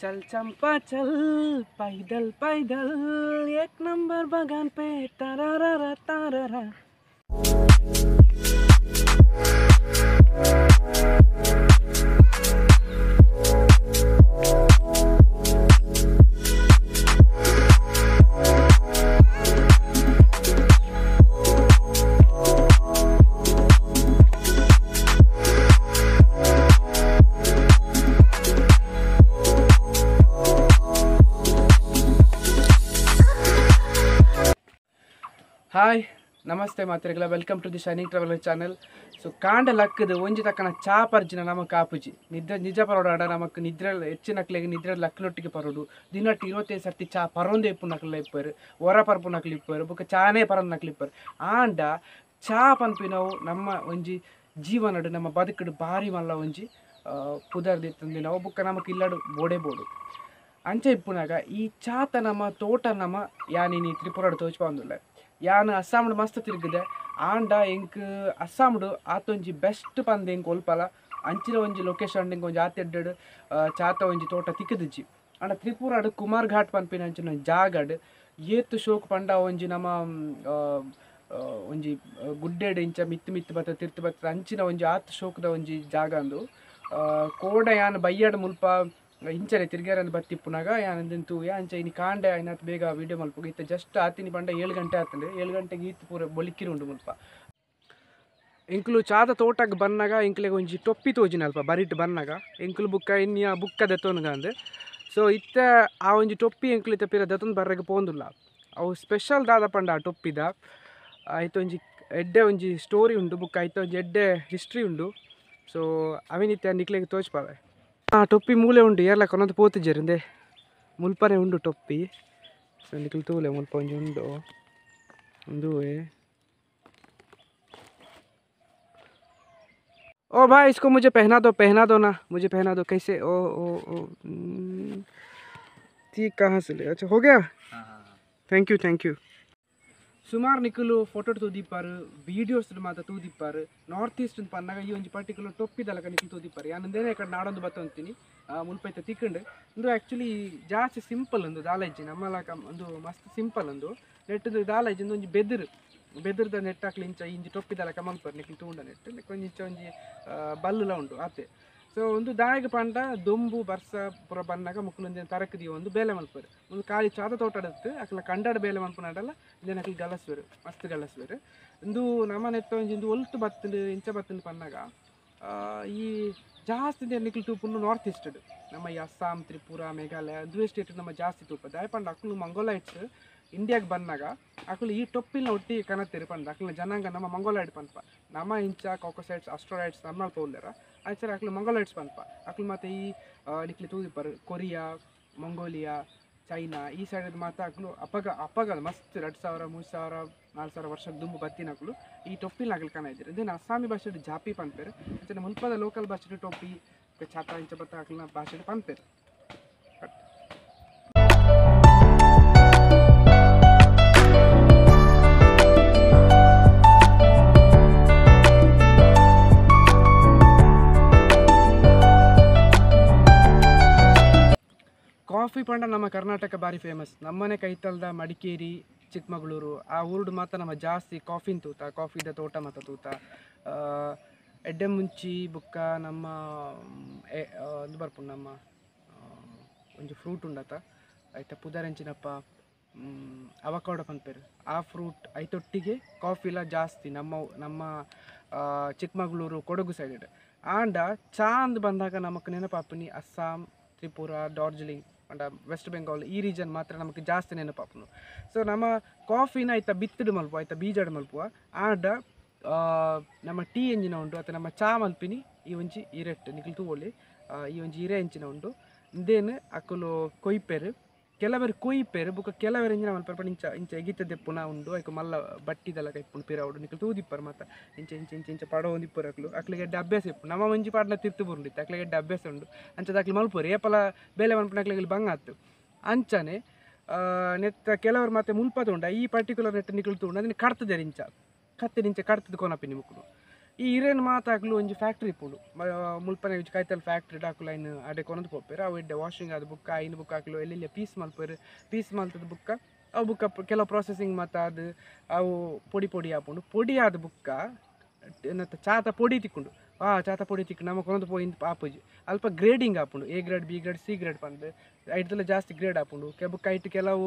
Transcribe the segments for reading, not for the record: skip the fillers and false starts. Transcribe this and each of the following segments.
चल चंपा चल पैदल पैदल एक नंबर बगान पे तारा तारा। ಹಾಯ್ ನಮಸ್ತೆ ಮಾತ್ರೆಗಳ, welcome to the shining traveller channel. So ಕಾಂಡ ಲಕ್ಕದು ಒಂಜಿ ತಕ್ಕನ ಚಾ ಪರ್ಜಿನ ನಮಕ್ ಆಪುಜಿ ನಿದ್ರೆ ನಿಜ ಪರೋಡಾಡ ನಮಕ್ ನಿದ್ರೆ ಹೆಚ್ಚಿನಕ್ಲೆಗ್ ನಿದ್ರೆ ಲಕ್ಕನೊಟ್ಟಿಗೆ ಪರೋಡು ದಿನಟ್ಟು 25 ಸರ್ತಿ ಚಾ ಪರೋಂದೇ ಇಪ್ಪು ನಕ್ಲ ಇಪ್ಪರು ಹೊರ ಪರ್ಪು ನಕ್ಲು ಇಪ್ಪರು ಬೊಕ್ಕ ಚಾನೇ ಪರಂದು ನಕ್ಲು ಇಪ್ಪರು. ಆಂಡ ಚಾ ಪನ್ಪಿನವು ನಮ್ಮ ಒಂಜಿ ಜೀವನಡು ನಮ್ಮ ಬದುಕಡು ಭಾರಿ ಮಲ್ಲ ಒಂಜಿ ಪುದರ್ದಿತ್ತಂದು ನಾವು ಬೊಕ್ಕ ನಮಕ್ ಇಲ್ಲಡು ಬೋಡೆ ಬೋಡು ಅಂಚೆ ಇಪ್ಪುನಾಗ ಈ ಚಾತ ನಮ್ಮ ತೋಟ ನಮ್ಮ ಯಾನಿನಿ ತ್ರಿಪುರಾಡು ತೋಚ್ಪೊಂದುಲ್ಲೆ. ಯಾನ್ ಅಸ್ಸಾಂಡ್ ಮಸ್ತ್ ತಿರುಗಿದೆ ಆಂಡ ಎಂಕ್ ಅಸ್ಸಾಂಡು ಆತೊಂಜಿ ಬೆಸ್ಟ್ ಪಂದ್ ಎಂಕ್ ಒಲ್ಪಲ ಅಂಚಿನ ಒಂಜಿ ಲೊಕೇಶನ್ ಎಂಕ್ ಒಂಜಿ ಆತೆಡ್ಡು ಚಾತ ಒಂಜಿ ತೋಟ ತಿಕ್ಕದಿಜ್ಜಿ. ಆಂಡ ತ್ರಿಪುರಾಡು ಕುಮಾರ್ ಘಾಟ್ ಪನ್ಪಿನ ಅಂಚಿನ ಜಾಗಡ್ ಏತ್ ಶೋಕ್ ಪಂಡ ಒಂಜಿ ನಮ್ಮ ಒಂಜಿ ಗುಡ್ಡೆಡ್ ಇಂಚ ಮಿತ್ತು ಮಿತ್ತು ಬತ್ತ ತಿರ್ತು ಬತ್ತ ಅಂಚಿನ ಒಂಜಿ ಆತ್ ಶೋಕ್ದ ಒಂಜಿ ಜಾಗ ಅಂದು ಕೋಡ ಯಾನ್ ಬಯ್ಯಾಡ್ ಮುಲ್ಪ ಇಂಚನೆ ತಿರ್ಗ್ಯಾರಂದು ಬತ್ತಿಪ್ಪುನಾಗ ಯಾನ್ ತೂಯ ಅಂಚ ಇನಿ ಕಾಂಡೆ ಐನಾತ್ ಬೇಗ ವೀಡಿಯೋ ಮಲ್ಪುಗ ಇತ್ತ ಜಸ್ಟ್ ಆತಿನಿ ಪಂಡ 7 ಗಂಟೆ ಆತಂಡೆ 7 ಗಂಟೆಗೆ ಈತ್ ಪೂರ ಬೊಲಿಕ್ಕಿರಿ ಉಂಡು ಮುಲ್ಪ. ಎಂಕುಲು ಚಾದ ತೋಟಕ್ಕೆ ಬನ್ನಾಗ ಎಂಕ್ಲೆಗ್ ಒಂಜಿ ಟೊಪ್ಪಿ ತೋಜಿನ ಅಲ್ಪ ಬರಿಟ್ ಬನ್ನಾಗ ಎಂಕುಲು ಬುಕ್ಕ ಇನ್ನಿಯ ಬುಕ್ಕ ದೆತ್ತೊನುಗ ಅಂದ್. ಸೊ ಇತ್ತ ಆ ಒಂಜಿ ಟೊಪ್ಪಿ ಎಂಕುಲು ಇತ್ತ ಪಿರ ದೆತ್ತೊಂದು ಬರ್ರೆಗ್ ಪೋಂದುಲ್ಲ. ಅವು ಸ್ಪೆಷಲ್ ದಾದ ಪಂಡ ಆ ಟೊಪ್ಪಿದ ಐತ ಒಂಜಿ ಎಡ್ಡೆ ಒಂಜಿ ಸ್ಟೋರಿ ಉಂಡು ಬುಕ್ಕ ಐತ ಒಂಜಿ ಎಡ್ಡೆ ಹಿಸ್ಟ್ರಿ ಉಂಡು. ಸೊ ಅವಿನಿತ್ಯ ನಿಕ್ಲೆಗ್ ತೋಚ್ಪಾವೆ. ಆ ಟೊಪ್ಪಿ ಮೂಲೆ ಉಂಡು ಏರ್ಲ ಕೊನೊಂದು ಪೋತಿಜ್ಜೆರಿಂದೆ ಮುಲ್ಪನೆ ಉಂಡು ಟೊಪ್ಪಿ. ಸೊ ನಿಕ್ಲು ತೂಲೆ ಮುಲ್ಪ ಒಂಜಿ ಉಂಡು ಉಂದುವೆ. ओ भाई इसको मुझे पहना दो ना, मुझे पहना दो कैसे? ओ ओ ओ ठीक कहाँ से ले? अच्छा हो गया, thank you thank you. ಸುಮಾರು ನಿಕುಲು ಫೋಟೋ ತೂದಿಪ್ಪಾರು ವೀಡಿಯೋಸ್ ಮಾತ್ರ ತೂದಿಪ್ಪಾರು. ನಾರ್ತ್ ಈಸ್ಟ್ ಪನ್ನಾಗ ಈ ಒಂಜಿ ಪರ್ಟಿಕ್ಯುಲರ್ ಟೊಪ್ಪಿದಲಕ ನಿಕುಲು ತೂದಿಪ್ಪಾರು. ಯಾನಂದೇನೆ ಕಡೆ ನಾಡೊಂದು ಬತ್ತೊಂತೀನಿ ಮುಲ್ಪ ಇತ್ತ ತಿಕ್ಕಂಡು. ಉಂದು ಆ್ಯಕ್ಚುಲಿ ಜಾಸ್ತಿ ಸಿಂಪಲ್ ಉಂದು ದಾಲಜ್ಜಿ ನಮ್ಮಲಕ ಒಂದು ಮಸ್ತ್ ಸಿಂಪಲ್ ಉಂದು ನೆಟ್ಟದು ದಾಲಜ್ಜಿ ಒಂದು ಒಂಜಿ ಬೆದರು ಬೆದರ್ದ ನೆಟ್ಟಾಕ್ಲಿ ಇಂಚ ಇಂಚಿ ಟೊಪ್ಪಿದಲಕ ಮಲ್ಪರು ನಿಕುಲು ತೂಂಡ ನೆಟ್ಟು ಒಂಜಿ ಇಂಚ ಒಂಜಿ ಬಲ್ಲುಲ ಉಂಡು ಆತೆ. ಸೊ ಒಂದು ದಾಯಗ ಪಂಡ ದೊಂಬು ಬರ್ಸ ಪೂರ ಬನ್ನಾಗ ಮುಕ್ಕುಲೊಂದು ತರಕ್ ದೀವ ಒಂದು ಬೇಲೆ ಮಲ್ಪರು. ಒಂದು ಖಾಲಿ ಚಾದ ತೋಟ ಇತ್ತು ಅಕ್ಲ ಕಂಡಾಡ ಬೇಲೆ ಮಲ್ಪನಾಡಲ್ಲ ಇಂದೆನ ಅಕ್ಲು ಗಲಸ್ವೇರು ಮಸ್ತ್ ಗಲಸ್ವೇರು. ಇಂದು ನಮ್ಮ ನೆತ್ತ ಒಂಜಿ ಇಂದು ಒಲ್ತು ಬತ್ತುಂಡು ಇಂಚ ಬತ್ತುಂಡು ಪನ್ನಾಗ ಈ ಜಾಸ್ತಿ ನಿಕ್ಲು ತೂಪುಂಡು ನಾರ್ತ್ ಈಸ್ಟ್ ನಮ್ಮ ಈ ಅಸ್ಸಾಂ ತ್ರಿಪುರಾ ಮೇಘಾಲಯ ದುವೆ ಸ್ಟೇಟ್ ನಮ್ಮ ಜಾಸ್ತಿ ತೂಪ. ದಾಯ ಪಂಡ ಅಕ್ಲು ಮಂಗೋಲೈಟ್ಸ್ ಇಂಡಿಯಾಗೆ ಬಂದಾಗ ಅಕ್ಲು ಈ ಟೊಪ್ಪಿನ ಒಟ್ಟಿ ಕನತ್ತೀರಿ ಪಂಡ ಅಕ್ಲಿನ ಜನಾಂಗ ನಮ್ಮ ಮಂಗೋಲೈಟ್ ಪನ್ಪ. ನಮ್ಮ ಇಂಚ ಕಾಕೋಸೈಟ್ಸ್ ಆಸ್ಟ್ರೋಲೈಟ್ಸ್ ನಮ್ಮ ತೋಲ್ದಾರ ಅಂಚೆ ಅಕ್ಲು ಮಂಗೋಲೈಟ್ಸ್ ಪನ್ಪ. ಅಕ್ಲು ಮತ್ತು ಈ ನಿಕ್ಲಿ ತೂದಿಪ್ಪರು ಕೊರಿಯಾ ಮಂಗೋಲಿಯಾ ಚೈನಾ ಈ ಸೈಡ್ ಮಾತ್ರ ಅಕ್ಲು ಅಪಗ ಅಪಗ ಮಸ್ತ್ 2000 3000 4000 ವರ್ಷದ ದುಂಬು ಬತ್ತಿನ ಅಕ್ಲು ಈ ಟೊಪ್ಪಿನ ಅಕ್ಲು ಕನ ಇದ್ದೀರಿ. ಇದನ್ನು ಅಸ್ಸಾಮಿ ಭಾಷೆ ಜಾಪಿ ಪನ್ಪೇರು, ಅಂಚನೆ ಮುಲ್ಪದ ಲೋಕಲ್ ಭಾಷೆ ಟೊಪ್ಪಿ ಛಾತ ಇಂಚ ಬತ್ತ ಅಕ್ಲಿನ ಭಾಷೆ ಪನ್ಪೇರು. ಕಾಫಿ ಪಂಡ ನಮ್ಮ ಕರ್ನಾಟಕ ಭಾರಿ ಫೇಮಸ್. ನಮ್ಮನೆ ಕೈತಲ್ದ ಮಡಿಕೇರಿ ಚಿಕ್ಕಮಗಳೂರು ಆ ಊರುಡು ಮಾತ್ರ ನಮ್ಮ ಜಾಸ್ತಿ ಕಾಫಿನ ತೂತ ಕಾಫಿದ ತೋಟ ಮಾತ್ರ ತೂತ. ಎಡ್ಡೆ ಮುಂಚಿ ಬುಕ್ಕ ನಮ್ಮ ಒಂದು ಬರ್ಪುಂಡು ನಮ್ಮ ಒಂಜಿ ಫ್ರೂಟ್ ಉಂಡತ ಐತ ಪುದರೆಂಚಿನಪ್ಪ ಅವಕಾಡೋ ಪನ್ಪೇರು ಆ ಫ್ರೂಟ್ ಐತೊಟ್ಟಿಗೆ ಕಾಫಿಲ ಜಾಸ್ತಿ ನಮ್ಮ ನಮ್ಮ ಚಿಕ್ಕಮಗಳೂರು ಕೊಡಗು ಸೈಡ್. ಆಂಡ ಚಾ ಅಂದ್ ಬಂದಾಗ ನಮಕ್ ನೆನಪಾಪುನಿ ಅಸ್ಸಾಂ ತ್ರಿಪುರಾ ಡಾರ್ಜಿಲಿಂಗ್ ಅಂಡ ವೆಸ್ಟ್ ಬೆಂಗಾಲ್ ಈ ರೀಜನ್ ಮಾತ್ರ ನಮಗೆ ಜಾಸ್ತಿ ನೆನಪಾಪುನು. ಸೊ ನಮ್ಮ ಕಾಫಿನ ಐತ ಬಿತ್ತಡು ಮಲ್ಪುವ ಐತ ಬೀಜಡ್ ಮಲ್ಪುವ. ಆಂಡ ನಮ್ಮ ಟೀ ಎಂಜಿನ ಉಂಡು ಅಥವಾ ನಮ್ಮ ಚಾ ಮಲ್ಪಿನಿ ಈ ಒಂಜಿ ಇರೆಟ್ ನಿಕ್ಲು ತೂವೊಲಿ ಈ ಒಂಜಿ ಇರೆ ಎಂಚಿನ ಉಂಡು ಇಂದೇನು ಅಕುಲು ಕೊಯ್ಪೇರು ಕೆಲವರು ಕೊಯ್ಪೇರು ಬೊಕ್ಕ ಕೆಲವರು ಎಂಜಿನ ಮಲ್ಪರು ಇಂಚ ಇಂಚ ಎಗಿತ ದೆಪ್ಪುನ ಉಂಡು ಐಕು ಮಲ್ಲ ಬಟ್ಟಿದೆಲ್ಲ ಕೈಪುಂಡು ಪಿರವುಡು ನಿಕ್ಲು ತೂದಿಪ್ಪರು ಮಾತ್ರ ಇಂಚ ಇಂಚ ಇಂಚ ಇಂಚ ಪಡವೊಂದಿಪ್ಪರು ಅಕ್ಲು ಅಕ್ಲಿಗೆ ಎಡ್ಡೆ ಅಭ್ಯಾಸ ಇಪ್ಪು. ನಮ್ಮ ಒಂಜಿ ಪಾಡ್ನ ತಿರ್ತು ಬರುಂಡಿತ್ತು ಅಕ್ಲಿಗೆ ಎಡ್ಡೆ ಅಭ್ಯಾಸ ಉಂಡು ಅಂಚದ ಅಕ್ಲು ಮಲ್ಪರು ಏಪಲ ಬೇಲೆ ಮಲ್ಪುನ ಅಕ್ಲಿಗೆ ಬಂಗ ಆತು. ಅಂಚನೆ ನೆತ್ತ ಕೆಲವರು ಮತ್ತೆ ಮುಲ್ಪ ತೂಂಡ ಈ ಪರ್ಟಿಕ್ಯುಲರ್ ನೆಟ್ ನಿಕ್ಲು ತೂಂಡ ಅದನ್ನು ಕಡ್ತದೆ ಇಂಚ ಕತ್ತಿನ ಇಂಚ ಕಡ್ತದ ಕೊನಪಿನಿ ಮುಕ್ಕುಲು. ಈ ಇರೇನು ಮಾತಾಗ್ಲು ಒಂಜಿ ಫ್ಯಾಕ್ಟ್ರಿ ಇಪ್ಪುಂಡು ಮುಲ್ಪನೆ ಒಂಜಿ ಕೈತಲ್ ಫ್ಯಾಕ್ಟ್ರಿ ಡಾಕುಲು ಐನ್ ಅಡೆ ಕೊನೊಂದು ಪೋಪೆರ್ ಅವು ಎಡ್ಡೆ ವಾಷಿಂಗ್ ಆದ್ ಬುಕ್ಕ ಐನ್ ಬುಕ್ಕ ಅಕ್ಲು ಎಲ್ಲೆಲ್ಲ ಪೀಸ್ ಮಲ್ಪೆರ್ ಪೀಸ್ ಮಲ್ತದ ಬುಕ್ಕ ಅವು ಬುಕ್ಕ ಕೆಲವು ಪ್ರೊಸೆಸಿಂಗ್ ಮಾತ ಆದ್ ಅವು ಪೊಡಿ ಪೊಡಿ ಆಪುಂಡು ಪೊಡಿ ಆದ್ ಬುಕ್ಕ ಚಾತ ಪೊಡಿ ತಿಕ್ಕುಂಡು ಆ ಚಾತ ಪೊಡಿ ತಿಕ್ಕು ನಮ್ಮ ಕೊನೊಂದು ಪೋಯಿಂದ್ ಆಪುಜಿ ಅಲ್ಪ ಗ್ರೇಡಿಂಗ್ ಆಪುಂಡು A grade B grade C grade ಪಂದ್ ಐಟ್ದಲ ಜಾಸ್ತಿ ಗ್ರೇಡ್ ಆಪುಂಡು ಬುಕ್ಕ ಐಟ್ ಕೆಲವು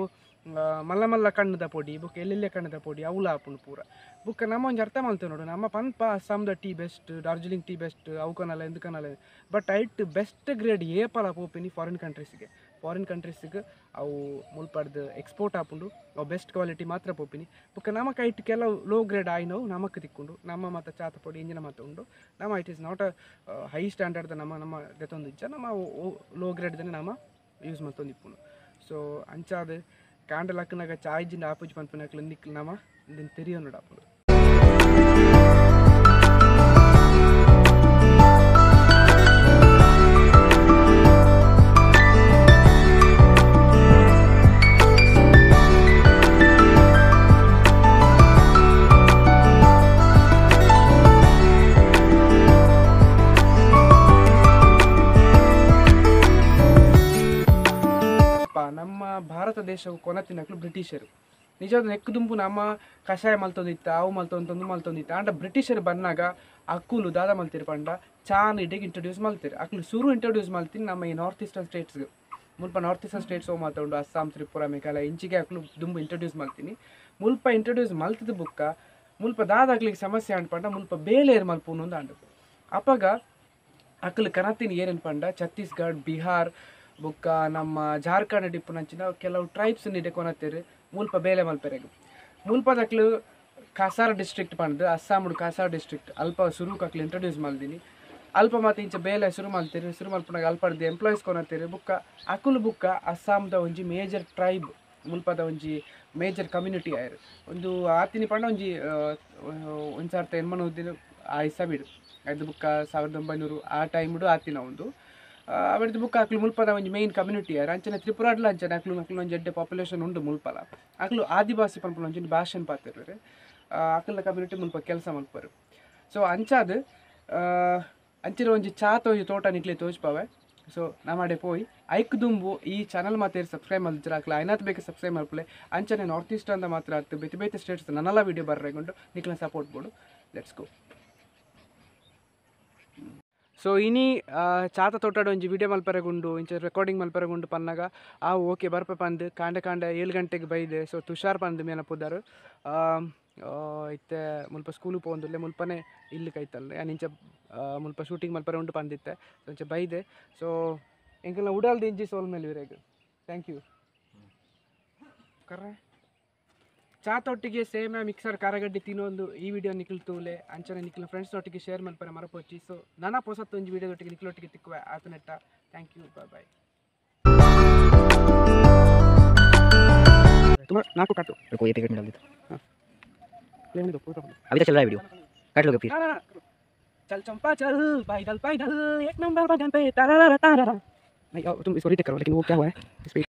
ಮಲ್ಲ ಮಲ್ಲ ಕಣ್ಣದ ಪೊಡಿ ಬುಕ್ಕ ಎಲ್ಲೆಲ್ಲ ಕಣ್ಣದ ಪೊಡಿ ಅವುಲ ಆಪುಂಡು ಪೂರ ಬುಕ್ಕ ನಮ್ಮ ಒಂಜಿ ಅರ್ಥ ಮಲ್ತೇವೆ ನೋಡು ನಮ್ಮ ಪನ್ಪ ಅಸ್ಸಾಂದ tea best Darjeeling tea best ಅವು ಕನಲ ಎಂದು ಕನಲ ಬಟ್ ಐಟ್ ಬೆಸ್ಟ್ ಗ್ರೇಡ್ ಏಪಲ ಪೋಪಿನಿ ಫಾರಿನ್ ಕಂಟ್ರೀಸ್ಗೆ ಫಾರಿನ್ ಕಂಟ್ರೀಸ್ಗೆ ಅವು ಮುಲ್ಪಡ್ದು ಎಕ್ಸ್ಪೋರ್ಟ್ ಆಪುಂಡು ಅವು ಬೆಸ್ಟ್ ಕ್ವಾಲಿಟಿ ಮಾತ್ರ ಪೋಪಿನಿ ಬುಕ್ಕ ನಮಕ್ ಐಟ್ ಕೆಲವು ಲೋ ಗ್ರೇಡ್ ಆಯ್ನವು ನಮಕ್ ತಿಕ್ಕುಂಡು ನಮ್ಮ ಮಾತ ಚಾತ ಪೊಡಿ ಇಂಜಿನ ಮಾತ ಉಂಡು ನಮ್ಮ it is not a high standard ನಮ್ಮ ನಮ್ಮ ದೆತ್ತೊಂದು ಇಜ್ಜ ನಮ್ಮ ಲೋ ಗ್ರೇಡ್ದನೆ ನಮ್ಮ ಯೂಸ್ ಮಲ್ತೊಂದು ಇಪ್ಪುಂಡು ಸೊ ಅಂಚಾದ ಕಾಂಡ ಲಕ್ಕನಾಗ ಚಾಯ್ಜಿಂದ ಆಪುಜಿ ಪನ್ಪುನಕ್ಲು ನಿಕ್ಲು ನಮ್ಮ ಇಂದಿನ ತೆರಿಯೋನು ಆಪುಂಡು. ನಮ್ಮ ಭಾರತ ದೇಶವು ಕೊನತಿನಕ್ಲು ಬ್ರಿಟಿಷರು ನಿಜವಾದ ನೆಕ್ಕುದುಂಬು ನಮ್ಮ ಕಷಾಯ ಮಲ್ತೊಂದಿತ್ತ ಅವು ಮಲ್ತೊಂದು ಮಲ್ತೊಂದಿತ್ತ ಆಂಡ ಬ್ರಿಟಿಷರು ಬಂದಾಗ ಅಕ್ಕುಲು ದಾದ ಮಲ್ತಿರು ಪಂಡ ಚಾನ್ ಇಡೆಗೆ ಇಂಟ್ರೊಡ್ಯೂಸ್ ಮಲ್ತಿರು ಅಕ್ಲು ಸುರು ಇಂಟ್ರೊಡ್ಯೂಸ್ ಮಲ್ತೀನಿ ನಮ್ಮ ಈ ನಾರ್ತ್ ಈಸ್ಟರ್ನ್ ಸ್ಟೇಟ್ಸ್ಗೆ ಮುಲ್ಪ ನಾರ್ತ್ ಈಸ್ಟರ್ನ್ ಸ್ಟೇಟ್ಸ್ ಓ ಮಾತುಂಡು ಅಸ್ಸಾಂ ತ್ರಿಪುರಾ ಮೇಘಾಲಯ ಇಂಚಿಗೆ ಅಕ್ಲು ದುಂಬು ಇಂಟ್ರೊಡ್ಯೂಸ್ ಮಲ್ತೀನಿ ಮುಲ್ಪ ಇಂಟ್ರೊಡ್ಯೂಸ್ ಮಲ್ತದ ಬುಕ್ಕ ಮುಲ್ಪ ದಾದಾಗ್ಲಿಕ್ಕೆ ಸಮಸ್ಯೆ ಅಂಡ್ ಪಂಡ ಮುಲ್ಪ ಬೇಲೇರು ಮಲ್ಪುನು ಅಂದು ಅಂಡು ಅಪಗ ಅಕ್ಲು ಕನತಿನ ಏನೇನು ಪಂಡ ಛತ್ತೀಸ್ಗಢ ಬಿಹಾರ್ ಬುಕ್ಕ ನಮ್ಮ ಜಾರ್ಖಂಡ್ ಡಿಪ್ಪುನಂಚಿನ ಕೆಲವು ಟ್ರೈಬ್ಸ್ ನಿಡೆ ಕೊನತ್ತೇರು ಮುಲ್ಪ ಬೇಲೆ ಮಲ್ಪೆರೆಗ್ ಮುಲ್ಪದಕ್ಲು ಕಾಸಾರ್ ಡಿಸ್ಟ್ರಿಕ್ಟ್ ಪಂಡ್ದು ಅಸ್ಸಾಮುಡು ಕಾಸಾರ್ ಡಿಸ್ಟ್ರಿಕ್ಟ್ ಅಲ್ಪ ಸುರುಕ್ ಅಕ್ಲು ಇಂಟ್ರೊಡ್ಯೂಸ್ ಮಲ್ದಿನಿ ಅಲ್ಪ ಮಾತ ಇಂಚ ಬೇಲೆ ಶುರು ಮಲ್ತೀರಿ ಶುರು ಮಲ್ಪುನಾಗ ಅಲ್ಪಡ್ದು ಎಂಪ್ಲಾಯೀಸ್ ಕೊನತ್ತೀರಿ ಬುಕ್ಕ ಅಕುಲು ಬುಕ್ಕ ಅಸ್ಸಾಂದ ಒಂಜಿ ಮೇಜರ್ ಟ್ರೈಬ್ ಮುಲ್ಪದ ಒಂಜಿ ಮೇಜರ್ ಕಮ್ಯುನಿಟಿ ಆಯರು ಒಂದು ಆತಿನಿ ಪಂಡ ಒಂಜಿ ಒಂದು ಸಾವಿರದ ಎನ್ಮನೂರು ದಿನ ಆ ಇಸಬಿಡು ಐದು ಬುಕ್ಕ 1900 ಆ ಟೈಮ್ಡು ಆತಿನ ಒಂದು ಅವರದ್ದು ಬುಕ್ ಅಕ್ಲು ಮುಲ್ಪದ ಒಂಜಿ ಮೇನ್ ಕಮ್ಯುನಿಟಿ ಯಾರು ಅಂಚನೆ ತ್ರಿಪುರಾಡ್ಲ ಅಂಚನೆ ಅಕ್ಲು ಅಕ್ಲು ಒಂಜಿ ಎಡ್ಡೆ ಪಾಪ್ಯುಲೇಷನ್ ಉಂಡು ಮುಲ್ಪಲ ಅಕ್ಲು ಆದಿವಾಸಿ ಪನ್ಪುನ ಒಂಜಿ ಭಾಷೆನ್ ಪಾತಿರ್ವೆರ್ ಅಕ್ಲ ಕಮ್ಯುನಿಟಿ ಮುಲ್ಪ ಕೆಲಸ ಮಲ್ಪರು. ಸೊ ಅಂಚಾದ್ ಅಂಚಿನ ಒಂಜಿ ಚಾತ ಒಂಜಿ ತೋಟ ನಿಕ್ಲೆ ತೋಜ್ಪಾವೆ. ಸೊ ನಮಾಡೆ ಪೋಯಿ ಐಕ್ ದುಂಬು ಈ ಚಾನಲ್ ಮಾತ್ರ ಸಬ್ಸ್ಕ್ರೈಬ್ ಮಲ್ತಿರ ಅಕ್ಲ ಐನಾತ್ ಬೇಕು ಸಬ್ಸ್ಕ್ರೈಬ್ ಮಲ್ಪಲೆ ಅಂಚನೆ ನಾರ್ತ್ ಈಸ್ಟ್ ಅಂತ ಮಾತ್ರ ಅತ್ತು ಬೇತೆ ಬೇತೆ ಸ್ಟೇಟ್ಸ್ ನನ್ನೆಲ್ಲ ವೀಡಿಯೋ ಬರ್ರೆಗೊಂಡು ನಿಕ್ಲ ಸಪೋರ್ಟ್ ಬೋಡು. Let's go. So ಇನಿ ಚಾತ ತೋಟಡ್ ಒಂಜಿ ವಿಡಿಯೋ ಮಲ್ಪರೆಗುಂಡು ಇಂಚ ರೆಕಾರ್ಡಿಂಗ್ ಮಲ್ಪರೆಗುಂಡು ಪನ್ನಾಗ ಆ ಓಕೆ ಬರ್ಪ ಪಂದು ಕಾಂಡೆ ಕಾಂಡೆ 7 ಗಂಟೆಗೆ ಬೈದೆ. ಸೊ ತುಷಾರ್ ಪಂದು ಮೇನ ಪುದಾರು ಇತ್ತೆ ಮುಲ್ಪ ಸ್ಕೂಲು ಪೋಂದುಲ್ಲೆ ಮುಲ್ಪನೆ ಇಲ್ಲಿ ಕೈತಲ್ಲೆ ಇಂಚ ಮುಲ್ಪ ಶೂಟಿಂಗ್ ಮಲ್ಪರೆ ಉಂಡು ಪಂದಿತ್ತೆ ಇಂಚ ಬೈದೆ. ಸೊ ಎಂಕಲ್ನ ಉಡಾಲ್ದ ಇಂಜಿ ಸೋಲ್ ಮೇಲೆ ವಿರೇಗ್ thank you ಕರ್ರೆ. ಚಾತೊಟ್ಟಿಗೆ ಸೇಮ ಮಿಕ್ಸರ್ ಕಾರಗಡ್ಡೆ ತಿನ್ನೊಂದು ಈ ವಿಡಿಯೋ ನಿಖಿಲ್ ತೂಲೆ ಅಂಚನೆ ನಿಖಿಲ್ ಫ್ರೆಂಡ್ಸ್ ಒಟ್ಟಿಗೆ ಶೇರ್ ಮಲ್ಪರೆ ಮರಪೋಚಿ. ಸೊ ನನ್ನ ಪೊಸತ್ತೊಂಜಿ ವಿಡಿಯೋದೊಟ್ಟಿಗೆ ನಿಖಿಲೊಟ್ಟಿಗೆ ತಿಕ್ಕುವೆ ಆತನೆಟ್ಟ. Thank you, bye bye. तुम्हारा नाक को काटो। रुको, ये पैकेट में डाल देता। हां लेने दो पूरा। अभी तो चल रहा है वीडियो, काट लोगे फिर। ना ना, चल चंपा चल पैदल पैदल एक नंबर बगन पे तारा तारा। नहीं तुम इसको रीटेक करो, लेकिन वो क्या हुआ है इस पे।